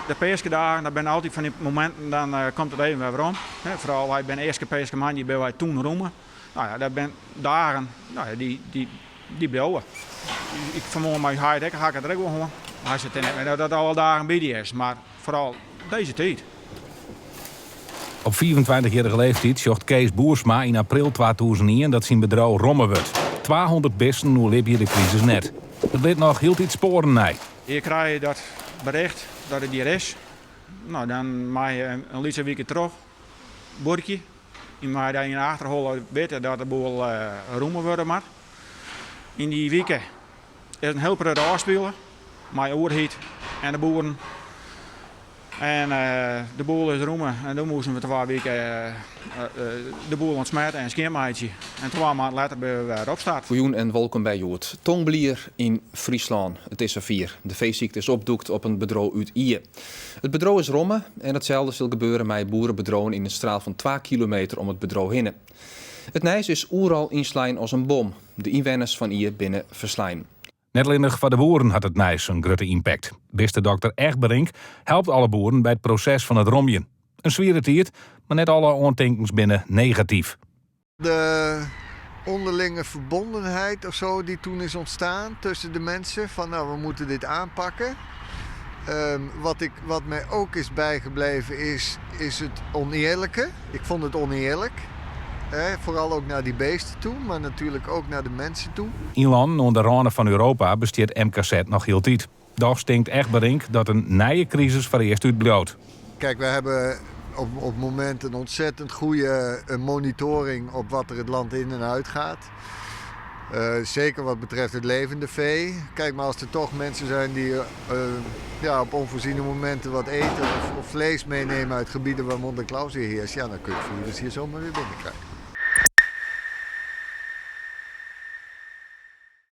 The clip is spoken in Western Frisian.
De peaskedagen, dat binne altyd fan dy mominten, dan komt it even wer werom. Foaral wy binne earste peaskemoandei binne wy toen rûme. No ja, dat binne dagen, no ja, dy bliuwe. Ik fanmoarn mei heit ek, ha ik it der ek wol hân. Hy sit net mear dat dat alle dagen by dy is, mar foaral dizze tiid. Op 25-jierrige leeftyd sjocht Kees Boersma yn april 2001 dat syn bedriuw romme wurdt. 200 bisten oerlibje de krisis net. It lit noch hieltyd spoaren nei. Je krije dat bericht dat it hjir is. No, dan mei je in lytse wike troch buorkje. Je meie dan yn de achterholle witte dat de boel rûme wurde moat. Yn dy wike is in hiel protte ôfspile mei oerheid en de boeren. En de boel is rûme en doe moasten we twa wike de boel ûntsmette en skjinmeitsje. En twa maand letter binne we wer opstart. Goejûn en wolkom by Hjoed. Tongblier yn Fryslân. It is safier. De feesykte is opdûkt op in bedriuw út Ie. It bedriuw is romme en itselde sil gebeure mei boerebedriuwen yn in straal fan twa kilometer om it bedriuw hinne. It nijs is oeral ynslein as in bom. De ynwenners fan Ie binne ferslein. Net allinnich foar de boeren hat it nijs in grutte ympakt. Bistedokter Egberink helpt alle boeren by it proses fan it romjen. In swiere tiid, mar net alle oantinkens binne negatyf. De onderlinge verbondenheid of zo die toen is ontstaan tussen de mensen van nou we moeten dit aanpakken. Wat, ik, wat mij ook is bijgebleven is, is het oneerlijke. Ik vond het oneerlijk. Hè, vooral ook naar die beesten toe, maar natuurlijk ook naar de mensen toe. Yn lannen oan de râne fan Europa bestiet MKZ noch hieltyd. Dochs tinkt Egberink dat in nije krisis foarearst útbliuwt. Kijk, we hebben op het moment een ontzettend goede monitoring op wat er het land in en uit gaat. Zeker wat betreft het levende vee. Kijk, maar als er toch mensen zijn die ja, op onvoorziene momenten wat eten of vlees meenemen uit gebieden waar mondeclausie heerst, ja, dan kun je het virus hier zomaar weer binnenkrijgen.